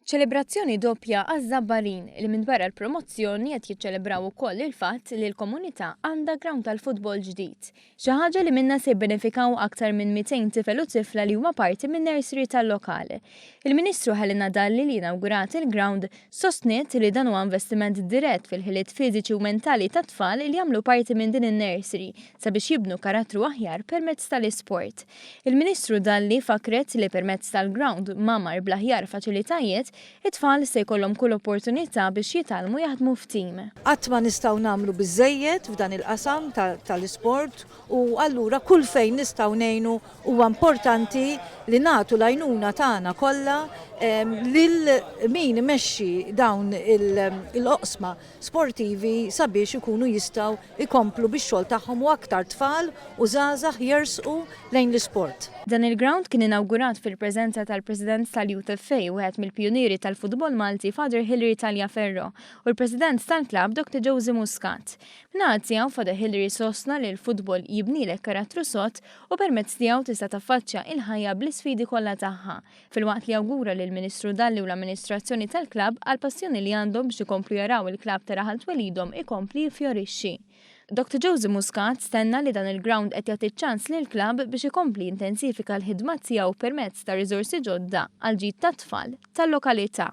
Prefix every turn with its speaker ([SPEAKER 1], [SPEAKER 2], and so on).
[SPEAKER 1] Ċelebrazzjoni doppja għaż-Żabbarin li minbarra l-promozzjoni qed jiċċelebraw ukoll il-fatt li l-komunità għandha grawnd tal-futbol ġdid. Xi ħaġa li minnha se jibbenefikaw aktar minn 200 tifel u tifla li huma parti min-nursery tal-lokal. Il-Ministru Helena Dalli li inawgurat il-grawnd sostniet li dan huwa investiment dirett fil-ħiliet fiżiċi u mentali tat-tfal li jagħmlu parti minn din in-nursery sabiex jibnu karattru aħjar permezz tal-isport. Il-Ministru Dalli fakkret li permezz tal-grawnd mgħammar bl-aħjar faċilitajiet, it-tfal se jkollhom kull opportunità biex jitgħallmu jaħdmu f'tim.
[SPEAKER 2] Qatt ma nistgħu nagħmlu biżżejjed f'dan il-qasam tal-isport u allura kull fejn nistgħu ngħinu huwa importanti li nagħtu l-għajnuna tagħna kollha lil min imexxi dawn il-oqsma sportivi sabiex ikunu jistgħu jkomplu bix-xogħol tagħhom u aktar tfal u żgħażagħ jersqu lejn l-isport.
[SPEAKER 1] Dan il-grawnd kien inawgurat fil-preżenza tal-President tal-Youth FA, wieħed mill-pijunieri tal-futbol Malti Father Hilary Tagliaferro u l-President tal-klabb Dr Josie Muscat. Min-naħa tiegħu Father Hilary sostna li l-futbol jibnilek karattru sod u permezz tiegħu tista' taffaċċja il-ħajja bl-isfidi kollha tagħha filwaqt li awgura lill-Ministru Dalli u l-amministrazzjoni tal-klabb għall-passjoni li għandhom biex ikomplu jaraw il-klabb ta' raħal twelidhom ikompli jiffjorixxi. Dr Josie Muscat stenna li dan il-grawnd qed jagħti ċ-ċans lill-klabb biex ikompli jintensifika l-ħidma tiegħu permezz ta' riżorsi ġodda għall-ġid tat-tfal tal-lokalità.